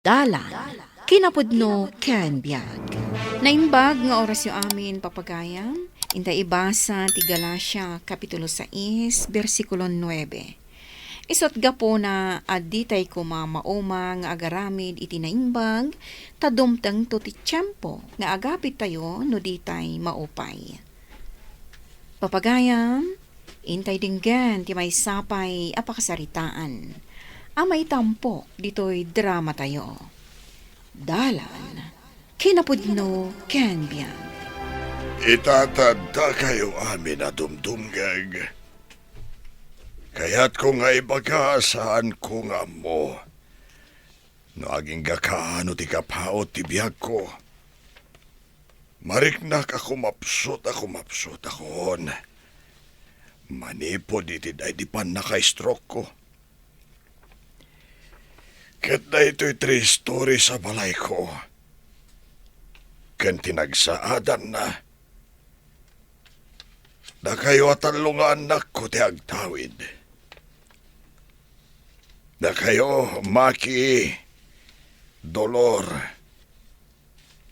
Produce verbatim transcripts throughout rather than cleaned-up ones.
Dalan, kinapudno ken biag. Naimbag nga orasyo amin, papagayam. Inta ibasa ti Galacia, Kapitulo sais, bersikulo nuebe. Isut' gapuna a ditay koma mauma nga agaramid iti naimbag, ta dumtengto ti tiempo nga agapitayo no ditay maupay. Papagayam, intay denggen ti maysa pay a pakasaritaan a maitampok ditoy dramatayo. Dalan, kinapudno ken biag. Ita ta addakayo amin a dumdumngeg, kayatko nga ibaga a saanko nga ammo no agingga kaano ti kapaut ti biagko. Mariknak a kumapsut a kumapsut a kuon manipud iti daydi pannaka-stroke-ko. Ket daytoy three stories a balayko ken ti nagsaadanna, dakayo a tallo nga annakko ti agtawid. Dakayo, Maki, Dolor,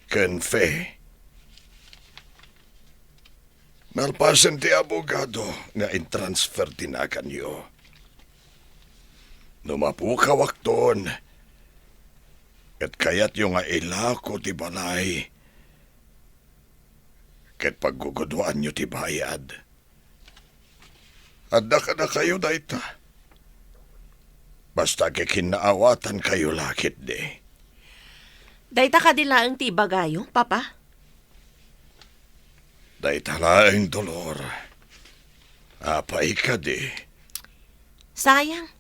ken Fe. Nalpasen ti abogado nga intransfer ti naganyo. No mapukawakton, ket kayatyo nga ilako ti balay, ket paggugudoanyo ti bayad. Adda kadakayo dayta. Basta kikinnaawatankayo la ketdi. Dayta kadi laeng ti ibagayo, Papa? Dayta laeng, Dolor. Apay kadi? Sayang.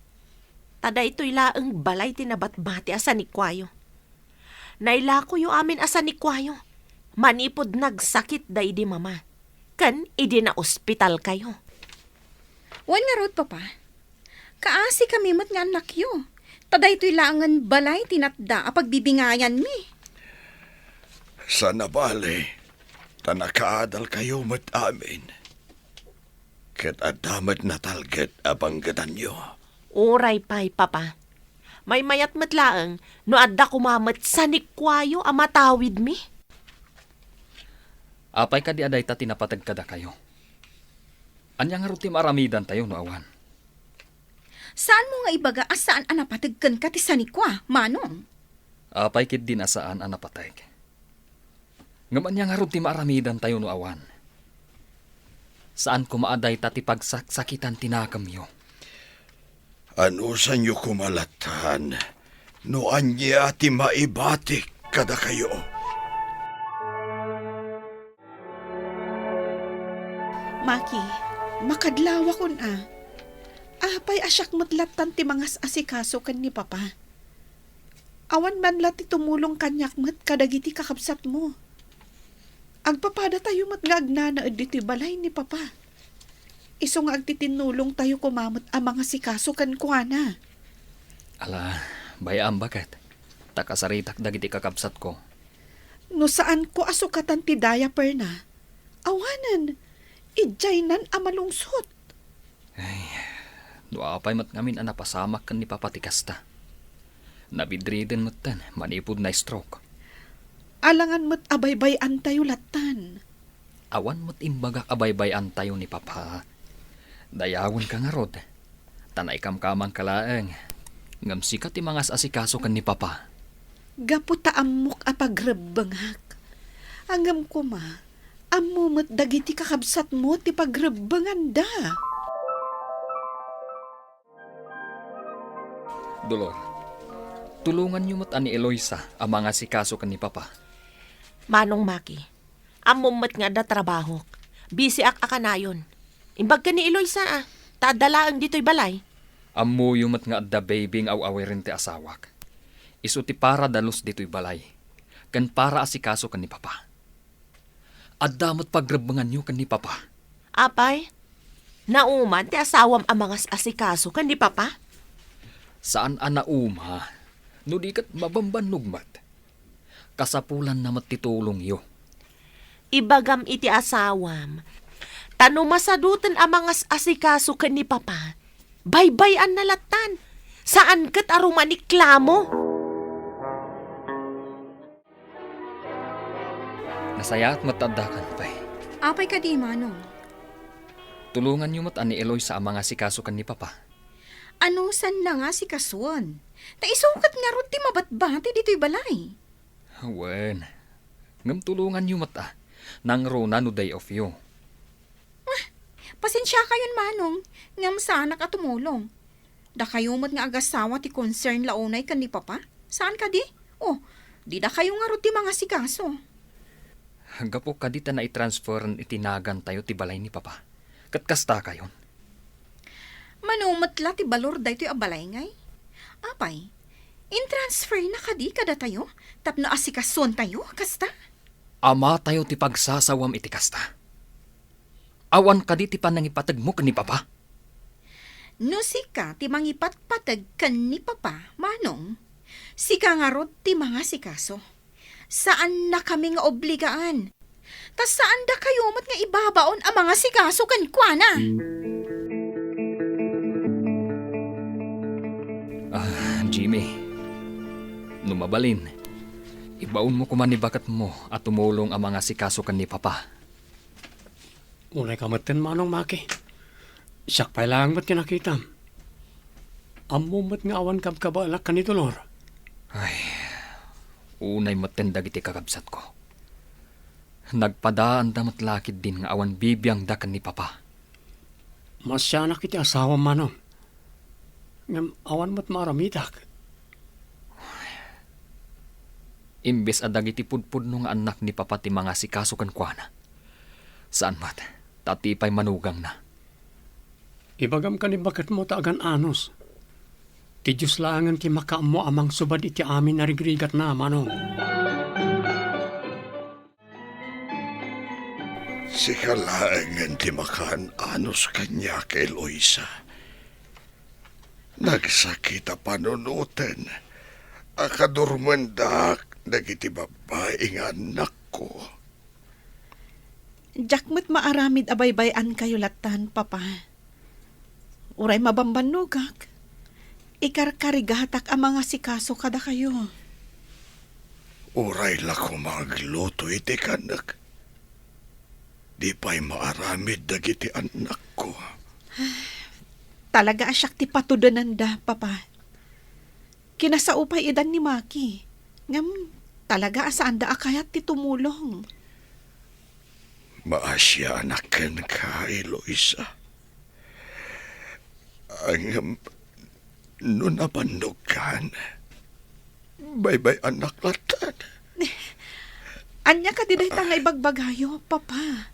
Ta daytoy laeng balay ti nabatbati a sanikuayo. Nailakoyo amin a sanikuayo manipud nagsakitda idi mama ken idi naospitalkayo. Wen ngarud, Papa, kaasikami met nga annakyo, ta daytoy laengen balay ti natda a pagbibingayanmi. Saan a bale, ta nakaadalkayo met amin. Ket adda met natalged a banggetanyo. Uray pay, Papa. Maymayat met laeng no adda koma met sanikuayo a matawidmi. Apay kadi a dayta ti napateg kadakayo? Ania ngarud ti maaramidantayo no awan? Saanmo nga ibaga a saan a napateg kenka ti sanikua, Manong? Apay ketdin a saan a napateg? Ngem ania ngarud ti maaramidantayo no awan? Saan koma a dayta ti pagsaksakitan ti nakemyo. Anusanyo koma lattan no ania ti maibatik kadakayo? Maki, makadlawakon a. Apay a siak met lattan ti mangas-asikaso ken ni Papa? Awan man la ti tumulong kaniak met kadagiti kakabsatmo. Agpapadatayo met nga agnanaed ditoy balay ni Papa. Isu nga agtitinnulongtayo koma met a mangasikaso kenkuana. Ala, bay-am baket, ta kasaritak dagiti kakabsatko. No saanko a sukatan ti diaperna, awanen, idiaynan a malungsot. Ay, no apay met ngamin a napasamak ken ni Papa ti kasta. Nabedridden metten manipud na-stroke. Alangan met a baybay-antayo lattan. Awan met imbagak a baybay-antayo ni Papa. Dayawenka ngarud, ta naikamkamangka laeng, ngem sika ti mangas-asikaso ken ni Papa. Gapu ta ammok a pagrebbengak. Ngem koma, ammo met dagiti kakabsatmo ti pagrebbenganda. Dolor, tulonganyo met a ni Eloisa a mangasikaso ken ni Papa. Manong Maki, ammom met nga adda trabahok. Bisiak a kanayon. Imbag ken ni Eloisa a, ta adda laeng ditoy balay. Ammoyo met nga adda baby nga aw-awiren ti asawak. Isu ti para dalus ditoy balay, ken para asikaso ken ni Papa. Adda met pagrebbenganyo ken ni Papa. Apay, nauman ti asawam a mangas-asikaso ken ni Papa? Saan a nauma, no di ket mabambannog met. Kasapulanna met ti tulongyo. Ibagam iti asawam, ta no masadutan a mangas-asikaso ken ni Papa, baybay-anna lattan. Saan ket a rumaniklamo. Nasayaat met ta addakan pay. Apay kadi, Manong? Tulonganyo met a ni Eloisa a mangasikaso ken ni Papa. Anusanna nga asikasuon? Ta isu ket ngarud ti mabatbati ditoy balay. Wen, ngem tulonganyo met a. Nangruna no day off yo. Ah, pasensiakayon, Manong, ngem saanak a tumulong. Dakayo met nga agasawa ti concern la unay ken ni Papa? Saan kadi? Oh, di dakayo ngarud ti mangasikaso. Gapu kadi ta naitransferen iti nagantayo ti balay ni Papa. Ket kasta kayon. Mano met la ti balor daytoy a balay ngay? Apay, intransfer na kadi kadatayo tapno asikasuentayo, kasta? Amatayo ti pagsasawam iti kasta. Awan kadi ti panangipategmo ken ni Papa? No sika ti mangipatpateg ken ni Papa, Manong, sika ngarud ti mangasikaso. Saannakami nga obligaan. Ta saan dakayo met nga ibabaon a mangasikaso kenkuana. Ah, Jimmy, no mabalin, ibaonmo koma ni baketmo a tumulong a mangasikaso ken ni Papa. Unay ka metten, Manong Maki. Siak pay laeng met ti nakitam. Ammom met nga awan kabkabaelak ken ni Dolor. Ay, unay metten dagiti kakabsatko. Nagpadaanda met la ketdin nga awan bibiangda ken ni Papa. Maasianak iti asawam, Manong. Ngem awan met maaramidak. Imbes a dagiti pudpudno nga annak ni Papa ti mangasikaso kenkuana, saan met, ta ti pay manugangna. Ibagam ken ni baketmo ta agan-anos. Ti Dios laengen ti makaammo a mangsubad iti amin a rigrigatna, Manong. Sika laengen ti makaan-anos kaniak, Eloisa. Nagsakit a panunoten a kadurmendak dagiti babbai nga annakko. Diak met maaramid a baybay-ankayo lattan, Papa. Uray mabambannogak, ikarkarigatak a mangasikaso kadakayo. Uray la koma agluto iti kanek, di pay maaramid dagiti annakko. Talaga a siak ti patudenanda, Papa. Kinasao pay idan ni Maki. Ngem talaga a saanda a kayat ti tumulong. Maasianak kenka, Eloisa. Ngem no nabannogkan, baybay-annak lattan. Ania kadi dayta nga ibagbagayo, Papa?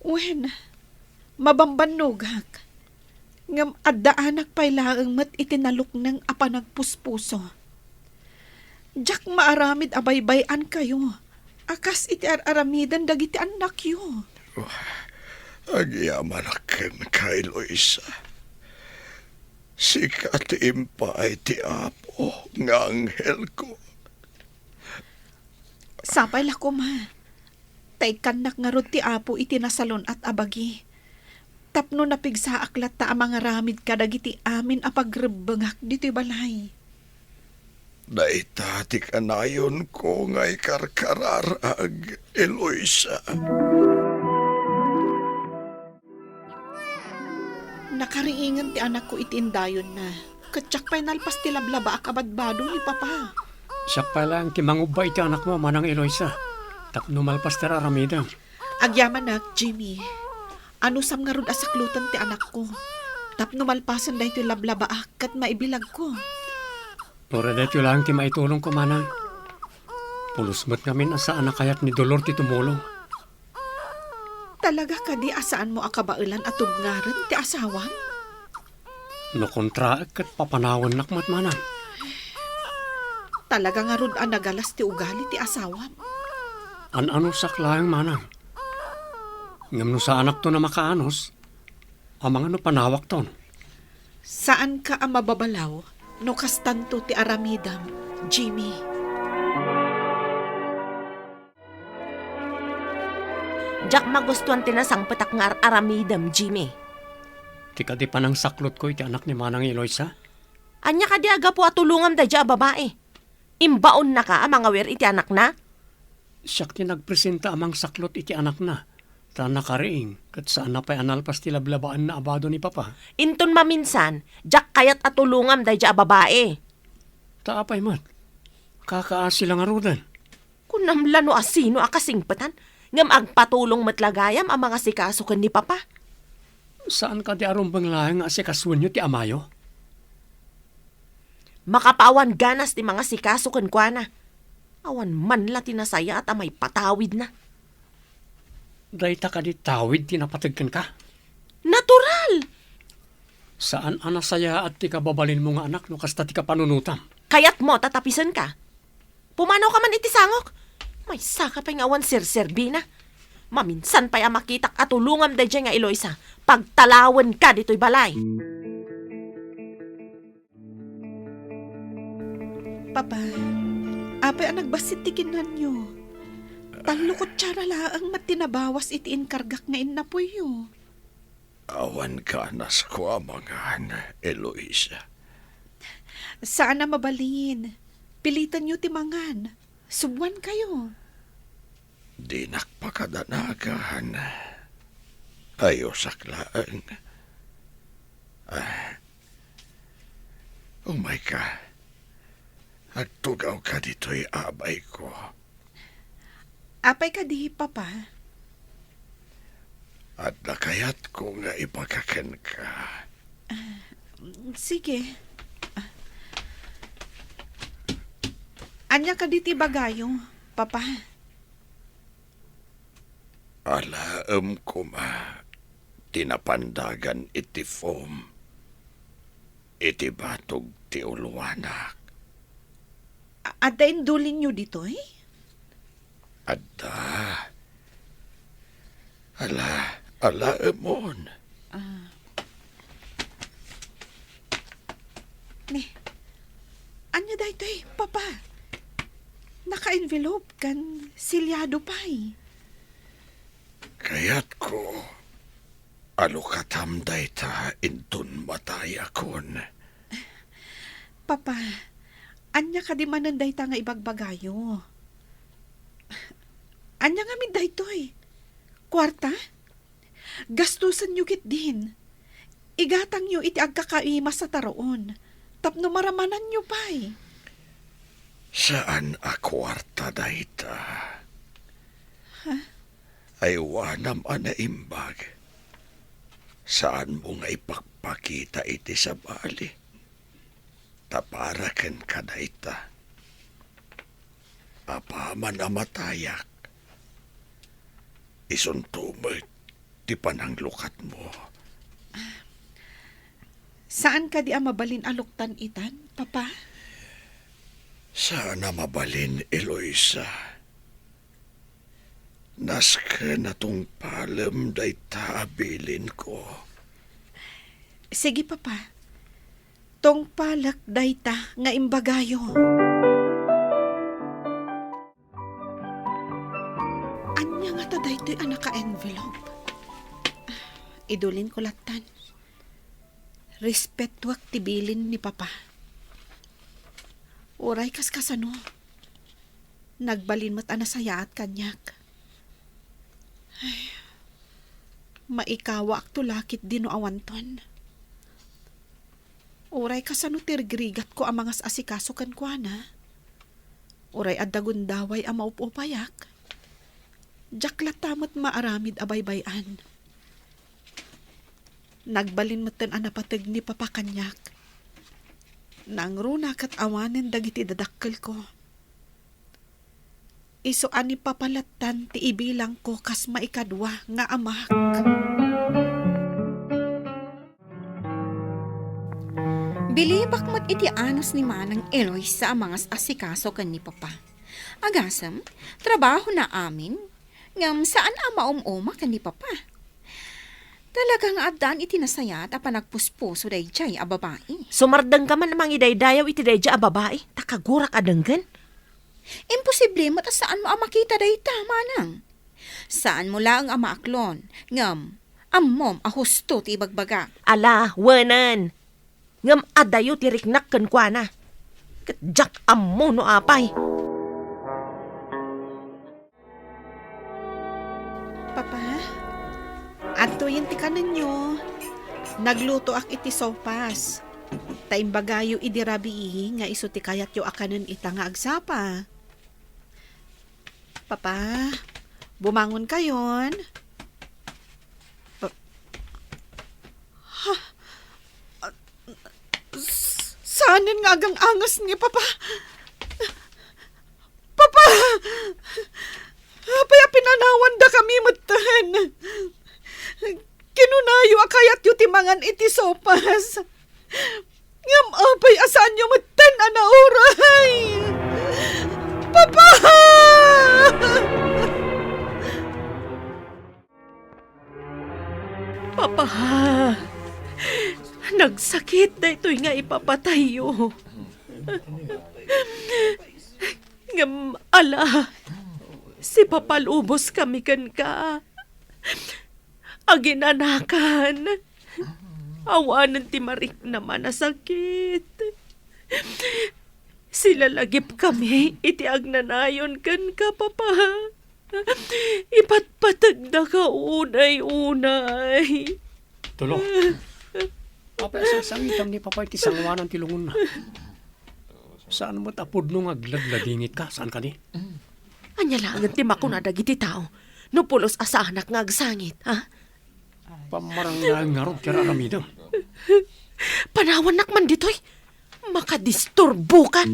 Wen, mabambannogak. Ngem addaanak pay laeng met iti nalukneng a panagpuspuso. Diak maaramid a baybay-ankayo a kas iti ar-aramiden dagiti annakyo. Agyamanak kenka, Eloisa. Sika ti impaay ti Apo nga anghelko. Sapay la koma. Ta ikkannak ngarud ti Apo iti nasalun-at a bagi, tapno napigsaak latta a mangaramid kadagiti amin a pagrebbengak ditoy balay. Dayta ti kanayonko nga ikarkararag, Eloisa. Nakariingen ti anakko iti indayonna, ket diak pay nalpas ti lablabaak a badbadong ni Papa. Siak pay laeng ti mangubba iti anakmo, Manang Eloisa, tapno malpas ti ar-aramidem. Agyamanak, Jimmy. Anusam ngarud a sakloten ti anakko, tapno malpasen daytoy lablabaak ket maibilagko. Uray daytoy laeng ti maitulongko, Manang. Pulos met ngamin a saan a kayat ni Dolor ti tumulong. Talaga kadi a saanmo a kabaelan a tubngaren ti asawam? No kontraek ket papanawennak met, Manang. Talaga ngarud a nagalas ti ugali ti asawam. An-anusak laeng, Manang. Ngem no saanakton a makaanos, amangan no panawakton. Saanka a mababalaw no kastanto ti aramidem, Jimmy. Diak magustuan ti nasangpetak nga ar-aramidem, Jimmy. Ti kadi panangsaklotko iti anak ni Manang Eloisa? Ania kadi a gapu a tulongam daydiay a babai? Imbaonnaka a mangawir iti anakna? Siak ti nagpresenta a mangsaklot iti anakna, ta nakariing, ket saanna pay a nalpas ti lablabaanna a bado ni Papa. Inton maminsan, diak kayat a tulongam daydiay a babai. Ta apay met? Kakaasi la ngaruden. Kunam la no asino a kasingpetan, ngem agpatulong met la gayam a mangasikaso ken ni Papa. Saan kadi a rumbeng laeng nga asikasoenyo ti amayo? Makapaawan ganas ti mangasikaso kenkuana. Awan man la ti nasayaat a maipatawidna. Dayta kadi tawid ti napateg kenka? Natural! Saan a nasayaat ti kababalinmo nga anak no kasta ti kapanunotam. Kayatmo ta tapisenka? Pumanawka man iti sangok. Maysaka pay nga awan serserbina. Maminsan pay a makitak a tulongam daydiay nga Eloisa, pagtalawenka ditoy balay. Papa, apay a nagbassit ti kinanyo? Tallo kutsara laeng met ti nabawas iti inkargak nga innapuyyo. Awan ganasko a mangan, Eloisa. Saan a mabalin. Pilitenyo ti mangan. Subwankayo. Dinak pakadanagan. Ayosak laeng. Ah, umayka. Agtugawka ditoy, abayko. Apay kadi, Papa? Adda kayatko nga ibagakenka. Ah, sige. Ah. Ania kadi ti ibagayo, Papa? Alaem koma ti napandagan iti foam iti batog ti uluanak. A-, adda indulinyo ditoy? Adda. Ala, alaemon. Ah. Ni, ania daytoy, Papa? Naka-envelope ken selyado pay. Kayatko a lukatam dayta inton matayakon. Papa, ania kadi manen dayta nga ibagbagayo? Ania ngamin daytoy? Kuarta? Gastusenyo ketdin. Igatangyo iti agkakaimas a taruon, tapno maramananyo pay. Saan a kuarta dayta. Ha? Aywanam a naimbag. Saanmo nga ipakpakita iti sabali. Ta para kenka dayta. Apaman a matayak, isunto met ti pananglukatmo. Saan kadi a mabalin a luktan itan, Papa? Saan a mabalin, Eloisa. Nasken a tungpalem dayta a bilinko. Sige, Papa. Tungpalek dayta nga imbagayo. Ania ngata daytoy a naka-envelope? Idulinko lattan. Respetuak ti bilin ni Papa. Uray kaskasano, nagbalin met a nasayaat kaniak. Ay, maikawaakto la ketdi no awanton. Uray kasano ti rigrigatko a mangas-asikaso kenkuana. Uray adda gundaway a maup-upayak. Diak latta met maaramid a baybay-an. Nagbalin metten a napateg ni Papa kaniak. Nangruna ket awanen dagiti dadakkelko. Isu a ni Papa lattan ti ibilangko kas maikadua nga amak. Bilibak met iti anus ni Manang Eloisa a mangas-asikaso ken ni Papa. Agasem, trabahona amin, ngem saan a maum-uma ken ni Papa. Talaga nga addaan iti nasayaat a panagpuspuso daydiay a babai. Sumardengka man a mangidaydayaw iti daydiay a babai, ta kagurak a denggen. Imposible met a saanmo a makita dayta, Manang. Saanmo laeng a maaklon, ngem ammom a husto ti ibagbagak. Ala, wenen. Ngem adayo ti riknak kenkuana. Ket diak ammo no apay. Nenyo, naglutoak iti sopas. Ta imbagayo idi rabii nga isu ti kayatyo a kanen ita nga agsapa. Papa, bumangon kayon. Pa-, ha? S-, saanen nga agang-angas ni Papa? Papa! Apay a pinanawandakami metten? Kinunayo a kayatyo ti mangan iti sopas. Ngem apay a saanyo metten a nauray? Papa! Papa, nagsakit daytoy nga ipapatayyo. Ngem ala, sipapalubos kami kenka. Aginanakan. Awanen ti mariknam a nasakit. Silalagip kami iti agnanayon kenka, Papa. Ipatpategdaka unay-unay. Tulo. Apay a sangsangitam ni Papa iti sangoanan ti lungonna? Saan met a pudno nga aglagladingitka, saan kadi? Ania laengen ti makuna dagiti tao no pulos a saanak nga agsangit, ha? Pammarangayan ngarud ti ar-aramidem. Panawannak man ditoy. Makadisturboka.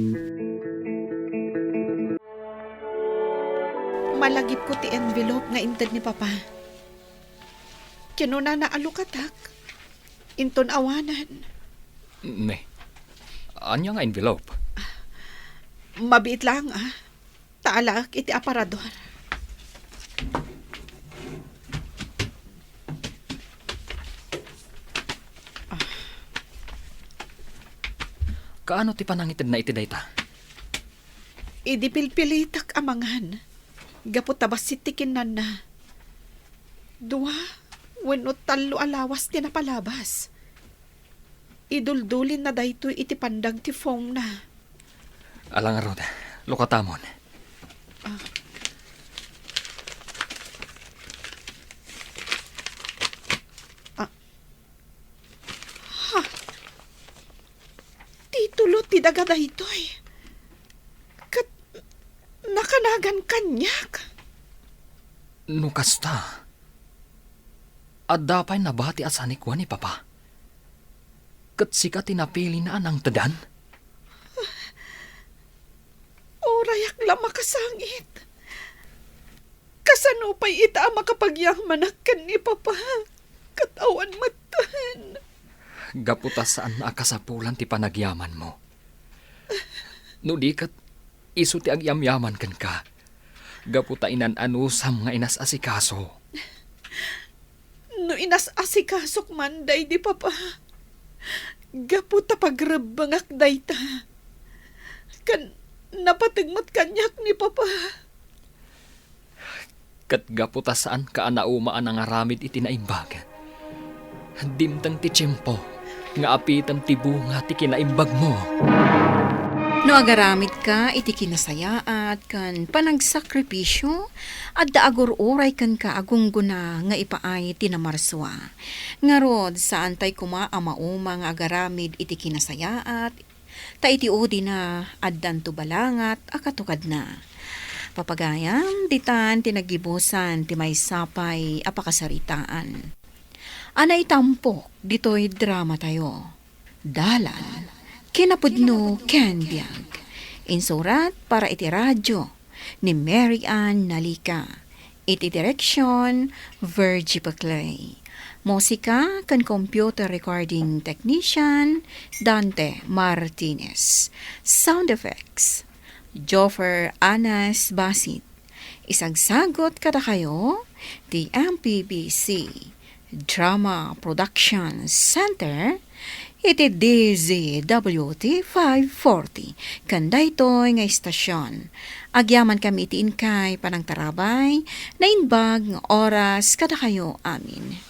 Malagipko ti envelope nga inted ni Papa. Kinunana a lukatak. Inton awanan. Ne. Ania nga envelope? Mabiit laeng, ah. Ta alaek iti aparador. Ah. Kaano ti panangitedna iti dayta? Idi pilpilitek a mangan, gapu ta bassit ti kinnanna, dua wenno tallo a lawas ti napalabas. Iduldulinna daytoy iti pandag ti foamna. Ala ngarud, lukatamon. Ah. Ah. Ha? Titulo ti daga daytoy. Ket nakanagan kaniak. No kasta, adda pay nabati a sanikua ni Papa? Ket sika ti napilina a nangtedan? Urayak la makasangit. Kasano pay ita a makapagyamanak ken ni Papa? Ket awan metten. Gapu ta saan a kasapulan ti panagyamanmo. No di ket, isu ti agyamyaman kenka. Gapu ta inan-anusam nga inas-asikaso. No inas-asikasok man daydi Papa, gapu ta pagrebbengak dayta. Ken napateg met kaniak ni Papa. Ket gapu ta saanka a nauma a nangaramid iti naimbag, dimteng ti tiempo nga apitem ti bunga ti kinaimbagmo. No agaramidka iti kinasayaat ken panagsakripisio, adda agur-uray kenka a gunggona nga ipaay ti namarsua. Ngarud, saantay koma a mauma nga agaramid iti kinasayaat, ta iti udina, addanto balangat a katukadna. Papagayam, ditan ti naggibusan ti maysa pay a pakasaritaan. A naitampok ditoy dramatayo. Dalan, kinapudno ken biag. Insurat para iti radyo ni Mary Ann Nalica. Iti direksyon, Virgie Paclay. Musika ken computer recording technician, Dante Martinez. Sound effects, Joffer Anas Basit. Isagsagut kadakayo ti M P B C Drama Production Center iti D Z W T five forty ken daytoy nga istasyon. Agyamankami iti inkay panangtarabay, naimbag nga oras kadakayo amin.